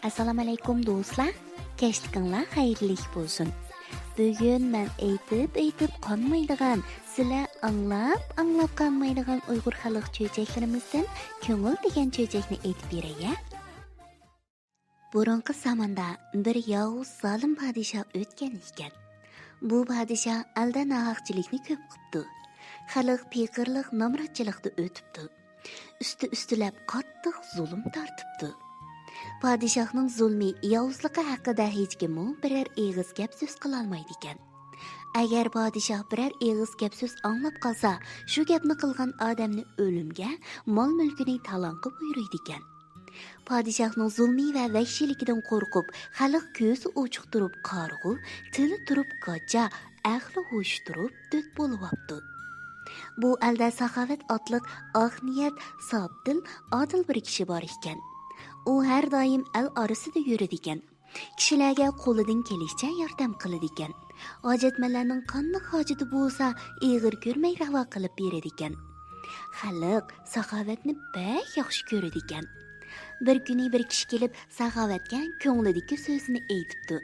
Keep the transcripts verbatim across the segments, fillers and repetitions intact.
ئەسسالامۇئەلەيكۇم دوستلار، كەچلىكىڭلار خەيرلىك بولسۇن. بۈگۈن مەن ئېيتىپ-ئېيتىپ قانمايدىغان، سىلەر ئاڭلاپ-ئاڭلاپ قانمايدىغان ئۇيغۇر خەلق چۆچەكلىرىمىزدىن كۆڭۈل دېگەن چۆچەكنى ئېيتىپ بېرەي. بۇرۇنقى زاماندا بىر ياۋۇز زالىم پادىشاھ ئۆتكەن ئىكەن. بۇ پادىشاھ ئەلدە ناھەقچىلىكنى كۆپ قىپتۇ. خەلق پېقىرلىق، نامراتچىلىقتا ئۆتۈپتۇ. ئۈستى-ئۈستىلەپ قاتتىق زۇلۇم تارتىپتۇ. پادىشاھنىڭ زۇلمى، ياۋۇزلۇقى ھەققىدە ھېچكىممۇ بىرەر ئېغىز گەپ سۆز قىلالمايدىكەن. ئەگەر پادىشاھ بىرەر ئېغىز گەپ سۆز ئاڭلاپ قالسا، شۇ گەپنى قىلغان ئادەمنى ئۆلۈمگە، مال-مۈلكىنى تالانغا بۇيرۇيدىكەن. پادىشاھنىڭ زۇلمى ۋە ۋەھشىيلىكىدىن قورقۇپ، خەلق كۆزى ئوچۇق تۇرۇپ قارىغۇ، تىلى تۇرۇپ گاچا، ئەقلى ھوشى تۇرۇپ دۆت بولۇۋاپتۇ. بۇ ئەلدە ساخاۋەت ئاتلىق ئاق نىيەت، ساپ دىل، ئادىل بىر كىشى بار ئىكەن. ئۇ ھەر دائىم ئەل ئارىسىدا يۈرىدىكەن. كىشىلەرگە قولىدىن كېلىشىچە ياردەم قىلىدىكەن. ھاجەتمەنلەرنىڭ قانداق ھاجىتى بولسا، ئېغىر كۆرمەي راۋا قىلىپ بېرىدىكەن. خەلق ساخاۋەتنى بەك ياخشى كۆرىدىكەن. بىر كۈنى بىر كىشى كېلىپ، ساخاۋەتكە كۆڭلىدىكى سۆزىنى ئېيتىپتۇ.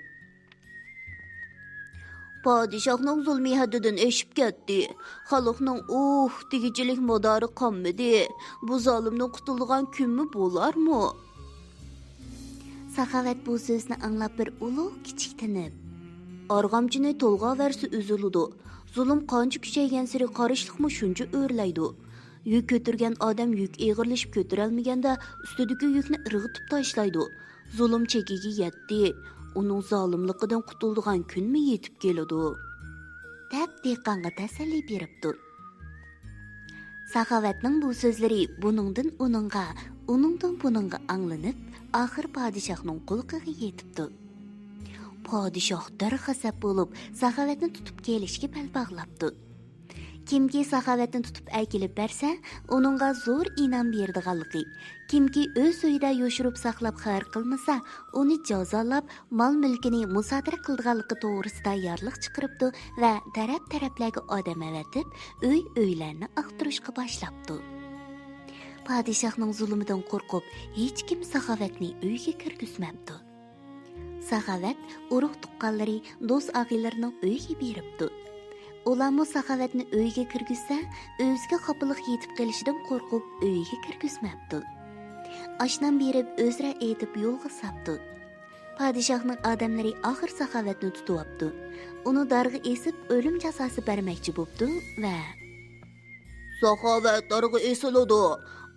پادىشاھنىڭ زۇلمى ھەددىدىن ئېشىپ كەتتى. خەلقنىڭ ئۇھ دېگۈچىلىك مادارى قانمىدى. بۇ زالىمدىن قۇتۇلىدىغان كۈنمۇ بولارمۇ؟ ساخاۋەت بۇ سۆزنى ئاڭلاپ بىر ئۇلۇغ كىچىكتىنىپ، ئارغامچىنى تولغاۋەرسە ئۈزۈلىدۇ. زۇلۇم قانچە كۈچەيگەنسېرى قارشىلىقمۇ شۇنچە ئۆرلەيدۇ. يۈك كۆتۈرگەن ئادەم يۈك ئېغىرلىشىپ كۆتۈرەلمىگەندە ئۈستىدىكى يۈكنى ئىرغىتىپ تاشلايدۇ. زۇلۇم چېكىگە يەتتى. ئۇنىڭ زالىملىقىدىن قۇتۇلىدىغان كۈنمۇ يېتىپ كېلىدۇ، دەپ دېھقانغا تەسەللى بېرىپتۇ. ساخاۋەتنىڭ بۇ سۆزلىرى بۇنىڭدىن ئۇنىڭغا، ئۇنىڭدىن بۇنىڭغا ئاڭلىنىپ، ئاخىر پادىشاھنىڭ قۇلىقىغا يېتىپتۇ. پادىشاھ دەرغەزەپ بولۇپ، ساخاۋەتنى تۇتۇپ كېلىشكە بەل باغلاپتۇ. كىمكى ساخاۋەتنى تۇتۇپ ئەكېلىپ بەرسە، ئۇنىڭغا زور ئىنئام بېرىدىغانلىقى، كىمكى ئۆز ئۆيىدە يوشۇرۇپ ساقلاپ خەۋەر قىلمىسا، ئۇنى جازالاپ، مال-مۈلكىنى مۇسادىرە قىلىدىغانلىقى توغرىسىدا يارلىق چىقىرىپتۇ ۋە تەرەپ-تەرەپلەرگە ئادەم ئەۋەتىپ، ئۆي-ئۆيلەرنى ئاختۇرۇشقا باشلاپتۇ. پادىشاھنىڭ زۇلۇمىدىن قورقۇپ، ھېچكىم ساخاۋەتنى ئۆيگە كىرگۈزمەپتۇ. ساخاۋەت ئۇرۇق-تۇغقانلىرى، دوست-ئاغىنىلىرىنىڭ ئۆيىگە بېرىپتۇ. ئۇلارمۇ ساخاۋەتنى ئۆيىگە كىرگۈزسە، ئۆزىگە خاپىلىق يېتىپ قېلىشىدىن قورقۇپ، ئۆيىگە كىرگۈزمەپتۇ. ئاشنان بېرىپ، ئۆزرە ئېتىپ يولغا ساپتۇ. پادىشاھنىڭ ئادەملىرى ئاخىر ساخاۋەتنى تۇتۇۋاپتۇ. ئۇنى دارغا ئېسىپ، ئۆلۈم جازاسى بەرمەكچى بوپتۇ ۋە ساخاۋەت دارغا ئېسىلىدۇ.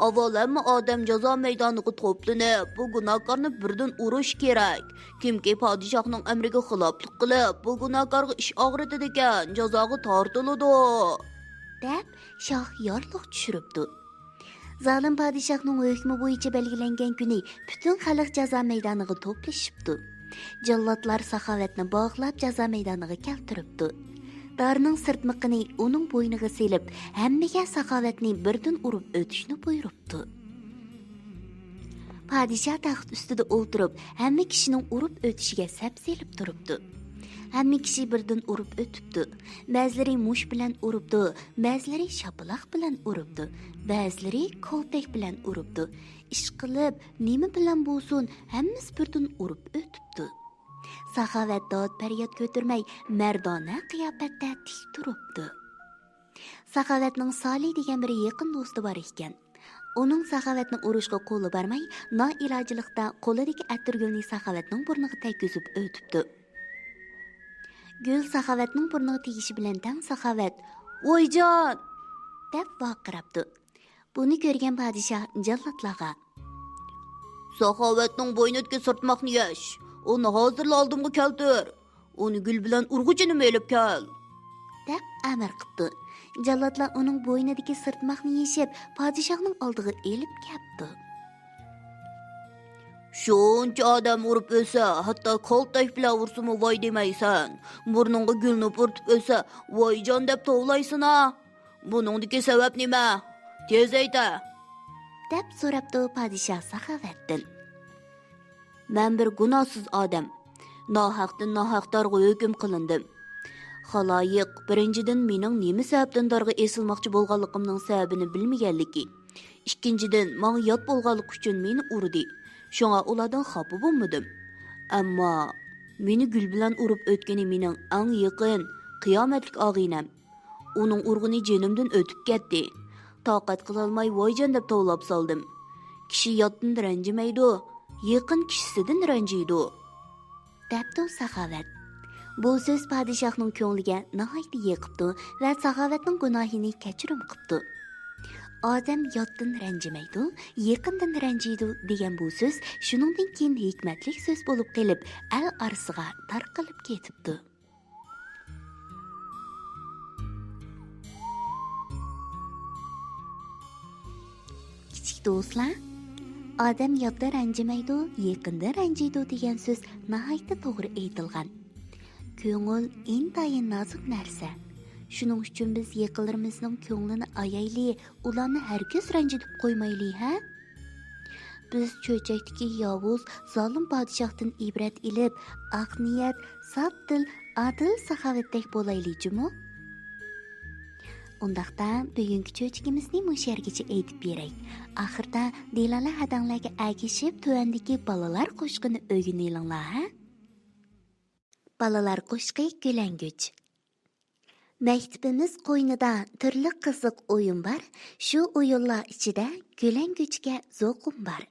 ئاۋۋال ھەممە ئادەم جازا مەيدانىغا توپلىنىپ، بۇ گۇناھكارنى بىردىن ئۇرۇش كېرەك. كىمكى پادىشاھنىڭ ئەمرىگە خىلاپلىق قىلىپ، بۇ گۇناھكارغا ئىچ ئاغرىتىدىكەن، جازاغا تارتىلىدۇ، دەپ شاھ يارلىق چۈشۈرۈپتۇ. زالىم پادىشاھنىڭ ھۆكمى بويىچە بەلگىلەنگەن كۈنى پۈتۈن خەلق جازا مەيدانىغا توپلىشىپتۇ. جاللاتلار ساخاۋەتنى باغلاپ جازا مەيدانىغا كەلتۈرۈپتۇ. دارنىڭ سىرتمىقىنى ئۇنىڭ بوينىغا سېلىپ، ھەممىگە ساخاۋەتنى بىردىن ئۇرۇپ ئۆتۈشنى بۇيرۇپتۇ. پادىشاھ تەخت ئۈستىدە ئولتۇرۇپ، ھەممە كىشىنىڭ ئۇرۇپ ئۆتۈشىگە سەپ سېلىپ تۇرۇپتۇ. ھەممە كىشى بىردىن ئۇرۇپ ئۆتۈپتۇ. بەزىلىرى مۇشت بىلەن ئۇرۇپتۇ، بەزىلىرى شاپىلاق بىلەن ئۇرۇپتۇ، بەزىلىرى كالتەك بىلەن ئۇرۇپتۇ. ئىشقىلىپ، نېمە بىلەن بولسۇن، ھەممىسى بىردىن ئۇرۇپ ئۆتۈپتۇ. ساخاۋەت داد-پەرياد كۆتۈرمەي، مەردانە قىياپەتتە تىك تۇرۇپتۇ. ساخاۋەتنىڭ سالى دېگەن بىر يېقىن دوستى بار ئىكەن. ئۇنىڭ ساخاۋەتنى ئۇرۇشقا قولى بارماي، نائىلاجلىقتا قولىدىكى ئەتىرگۈلنى ساخاۋەتنىڭ بۇرنىغا تەگكۈزۈپ ئۆتۈپتۇ. گۈل ساخاۋەتنىڭ بۇرنىغا تېگىشى بىلەن تەڭ ساخاۋەت «ۋايجان!» دەپ ۋارقىراپتۇ. بۇنى كۆرگەن پادىشاھ جاللاتلارغا «ساخاۋەتنىڭ بوينىدىكى سىرتماقنى يەش، ئۇنى ھازىرلا ئالدىمغا كەلتۈر، ئۇنى گۈل بىلەن ئۇرغۇچە نېمە ئېلىپ كەل!» دەپ ئەمىر قىپتۇ. جاللاتلار ئۇنىڭ بوينىدىكى سىرتماقنى يېشىپ، پادىشاھنىڭ ئالدىغا ئېلىپ كەپتۇ. «شۇنچە ئادەم ئۇرۇپ ئۆتسە، ھەتتا كالتەك بىلەن ئۇرسىمۇ ۋاي دېمەيسەن. بۇرنۇڭغا گۈلنى پۈرتۈپ ئۆتسە، ۋايجان دەپ توۋلايسىنا. بۇنىڭدىكى سەۋەب نېمە؟ تېز ئېيتە!» دەپ سوراپتۇ پادىشاھ ساخاۋەتتىن. «مەن بىر گۇناھسىز ئادەم. ناھەقتىن ناھەق دارغا ھۆكۈم قىلىندىم. خالايىق، بىرىنچىدىن، مېنىڭ نېمە سەۋەبتىن دارغا ئېسىلماقچى بولغانلىقىمنىڭ سەۋەبىنى بىلمىگەنلىكى، ئىككىنچىدىن، ماڭا يات بولغانلىقى ئۈچۈن مېنى ئۇردى. شۇڭا ئۇلاردىن خاپا بولمىدىم. ئەمما مېنى گۈل بىلەن ئۇرۇپ ئۆتكىنى مېنىڭ ئەڭ يېقىن، قىيامەتلىك ئاغىنەم. ئۇنىڭ ئۇرغىنى جېنىمدىن ئۆتۈپ كەتتى. تاقەت قىلالماي ۋايجان دەپ توۋلاپ سالدىم. كىشى ياتتىن رەنجىمەيدۇ، يېقىن كىشىسىدىن رەنجىيدۇ. دەپتۇ ساخاۋەت. بۇ سۆز پادىشاھنىڭ كۆڭلىگە ناھايىتى يېقىپتۇ ۋە ساخاۋەتنىڭ گۇناھىنى كەچۈرۈم قىپتۇ. ئادەم ياتتىن رەنجىمەيدۇ، يېقىندىن رەنجىيدۇ دېگەن بۇ سۆز شۇنىڭدىن كېيىن ھېكمەتلىك سۆز بولۇپ قېلىپ، ئەل ئارىسىغا تارقىلىپ كېتىپتۇ. كىچىك دوستلار، ئادەم ياتتا رەنجىمەيدۇ، يېقىندا رەنجىيدۇ دېگەن سۆز ناھايىتى توغرا ئېيتىلغان. كۆڭۈل ئىنتايىن نازۇك نەرسە. شۇنىڭ ئۈچۈن بىز يېقىنلىرىمىزنىڭ كۆڭلىنى ئايايلى، ئۇلارنى ھەرگىز رەنجىتىپ قويمايلى، ھە؟ بىز چۆچەكتىكى ياۋۇز، زالىم پادىشاھتىن ئىبرەت ئېلىپ، ئاق نىيەت، ساپ دىل، ئادىل ساخاۋەتتەك بولايلى جۇمۇ. ئۇنداقتا بۈگۈنكى چۆچىكىمىزنى مۇشۇ يەرگىچە ئېيتىپ بېرەي. ئاخىردا دىلالە ھەدەڭلەرگە ئەگىشىپ تۆۋەندىكى بالىلار قوشىقىنى ئۆگىنىۋېلىڭلار، ھە؟ بالىلار قوشىقى، گۈلەڭگۈچ. مەكتىپىمىز قوينىدا تۈرلۈك قىزىق ئويۇن بار. شۇ ئويۇنلار ئىچىدە گۈلەڭگۈچكە زوقۇم بار.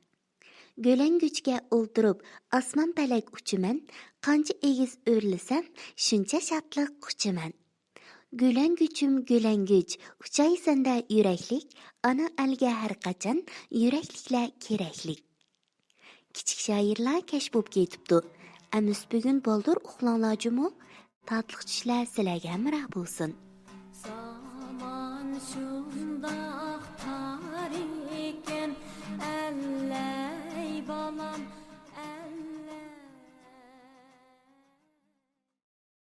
گۈلەڭگۈچكە ئولتۇرۇپ ئاسمان پەلەك ئۇچىمەن، قانچە ئېگىز ئۆرلىسەم، شۇنچە شادلىق قۇچىمەن. گۈلەڭگۈچۈم گۈلەڭگۈچ، ئۇچاي سەندە يۈرەكلىك، ئانا ئەلگە ھەر قاچان يۈرەكلىكلەر كېرەكلىك. كىچىك شائىرلار كەچ بوپ كېتىپتۇ. ئەمىسە بۈگۈن بالدۇر ئۇخلاڭلار جۇمۇ. تاتلىق چۈشلەر سىلەرگە ھەمراھ بولسۇن.